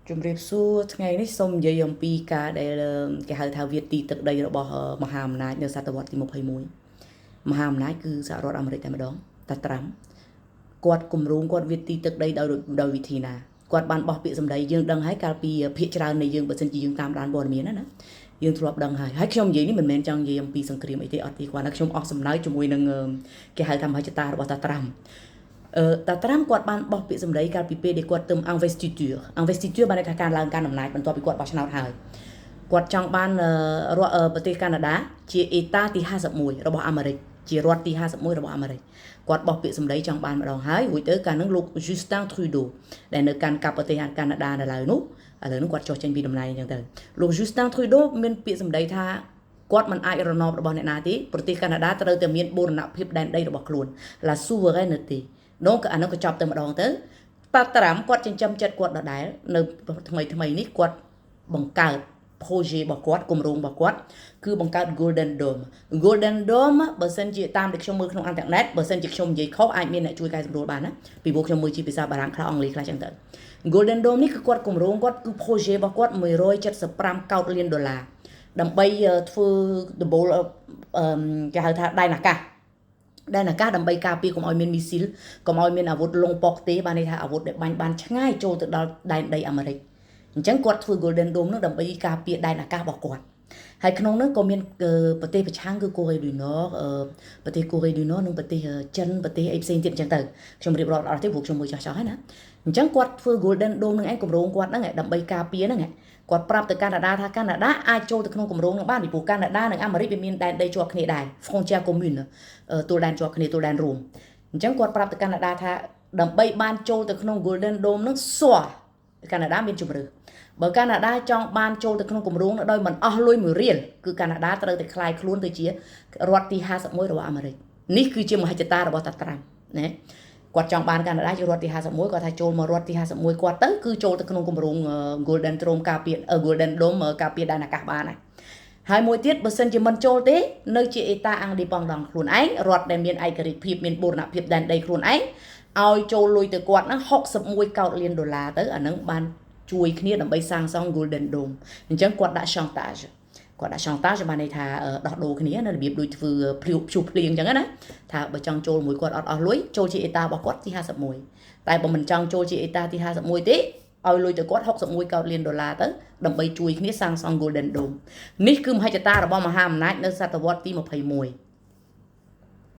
ជំរាបសួរថ្ងៃនេះសូមនិយាយអំពីការដែលគេហៅថាវាទីទឹកដីរបស់មហាអំណាចនៅសតវត្សទី21មហាអំណាចគឺសហរដ្ឋអាមេរិកតែម្ដងតាត្រាំគាត់គម្រោងគាត់វាទីទឹកដីដោយវិធីណាគាត់បានបោះពាក្យសម្ដីយើងដឹងហើយកាលពីភាគច្រើននៃយើងបើសិនជាយើងតាមដានព័ត៌មានណាយើងធ្លាប់ដឹងហើយហើយខ្ញុំនិយាយនេះមិនមែនចង់និយាយអំពីសង្គ្រាមអីទេអត់ទេគាត់ថាខ្ញុំអស់សំណើចជាមួយនឹងគេហៅថាមហិច្ឆតារបស់តាត្រាំតាត្រាំគាត់បានបោះពាក្យសម្ដីកាលពីពេលដែលគាត់ទៅ investiture investiture បានន័យថាការឡើងកាន់អំណាចបន្ទាប់ពីគាត់បោះឆ្នោតហើយគាត់ចង់បានរដ្ឋប្រទេសកាណាដាជាអេតាទី51របស់អាមេរិកជារដ្ឋទី51របស់អាមេរិកគាត់បោះពាក្យសម្ដីចង់បានម្ដងហើយរួចទៅកាលនោះលោក Justin Trudeau ដែលនៅកាន់កាប់ប្រទេសកាណាដានៅឡើយនោះឥឡូវនោះគាត់ចុះចេញពីតំណែងអញ្ចឹងទៅលោក Justin Trudeau មានពាក្យសម្ដីថាគាត់មិនអាចរណបរបស់អ្នកណាទេប្រទេសកាណាដាត្រូវតែមានបូរណភាពដែនដីរបស់ខ្លួន la souveraineté donc អានោះក៏ចប់ទៅម្ដងទៅតាត្រាំគាត់ចិញ្ចឹមចិត្តគាត់ដដែលនៅថ្មីថ្មីនេះគាត់បង្កើត projet របស់គាត់គម្រោងរបស់គាត់គឺបង្កើត Golden Dome Golden Dome បើសិនជាតាមដែលខ្ញុំមើលក្នុងអ៊ីនធឺណិតបើសិនជាខ្ញុំនិយាយខុសអាចមានអ្នកជួយកែសម្រួលបានណាពីព្រោះខ្ញុំមើលជាភាសាបារាំងខ្លះអង់គ្លេសខ្លះចឹងទៅ Golden Dome នេះគឺគាត់គម្រោងគាត់គឺ projet របស់គាត់175កោតលានដុល្លារដើម្បីធ្វើដំបូលគេហៅថាដែនអាកាសដែនអាកាសដើម្បីការពារកុំឲ្យមានមីស៊ីលកុំឲ្យមានអាវុធលងប៉ុកទេបានន័យថាអាវុធដែលបាញ់បានឆ្ងាយចូលទៅដល់ដែនដីអាមេរិកអញ្ចឹងគាត់ធ្វើ Golden Dome នោះដើម្បីការពារដែនអាកាសរបស់គាត់ហើយក្នុងនោះក៏មានប្រទេសប្រឆាំងគឺកូរ៉េ du Nord ប្រទេសកូរ៉េ du Nord និងប្រទេសចិនប្រទេសអីផ្សេងទៀតអញ្ចឹងទៅខ្ញុំរៀបរាប់អត់ទេព្រោះខ្ញុំមើលចាស់ចោះហើយណាអញ្ចឹងគាត់ធ្វើ Golden Dome នឹងឯងគម្រោងគាត់ហ្នឹងដើម្បីការពារហ្នឹងគាត់ប្រាប់ទៅកាណាដាថាកាណាដាអាចចូលទៅក្នុងគម្រោងនឹងបានពីព្រោះកាណាដានិងអាមេរិកវាមានដែនដីជាប់គ្នាដែរ frontière commune ទួលដែនជាប់គ្នាទួលដែនរួមអញ្ចឹងគាត់ប្រាប់ទៅកាណាដាថាដើម្បីបានចូលទៅក្នុង Golden Dome នឹងសោះកាណាដាមានជំរឿបើកាណាដាចង់បានចូលទៅក្នុងគម្រោងដោយមិនអស់លុយមួយរៀលគឺកាណាដាត្រូវតែក្លាយខ្លួនទៅជារដ្ឋទី51របស់អាមេរិកនេះគឺជាមហិច្ឆតារបស់តាត្រាំណាគាត់ចង់បានកាណាដាជារដ្ឋទី51គាត់ថាចូលមករដ្ឋទី51គាត់ទៅគឺចូលទៅក្នុងគម្រោង Golden Dome ការពារ Golden Dome ការពារដែនអាកាសបានហើយហើយមួយទៀតបើសិនជាមិនចូលទេនៅជាÉtat indépendant ខ្លួនឯងរដ្ឋដែលមានឯករាជ្យភាពមានបូរណភាពដែនដីខ្លួនឯងឲ្យចូលលុយទៅគាត់ហ្នឹង61កោតលានដុល្លារទៅអាហ្នឹងបានជួយគ្នាដើម្បីសាងសង់ Golden Dome អញ្ចឹងគាត់ដាក់ chantage គាត់ដាក់ chantage បានន័យថាដោះដូរគ្នានៅរបៀបដូចធ្វើព្រាវព្យុះភ្លៀងអញ្ចឹងណាថាបើចង់ចូលមួយគាត់អត់អស់លុយចូលជា État របស់គាត់ទី51តែបើមិនចង់ចូលជា État ទី51ទេឲ្យលុយទៅគាត់61កោតលានដុល្លារទៅដើម្បីជួយគ្នាសាងសង់ Golden Dome នេះគឺមហិច្ឆតារបស់មហាអំណាចនៅសតវត្សទី21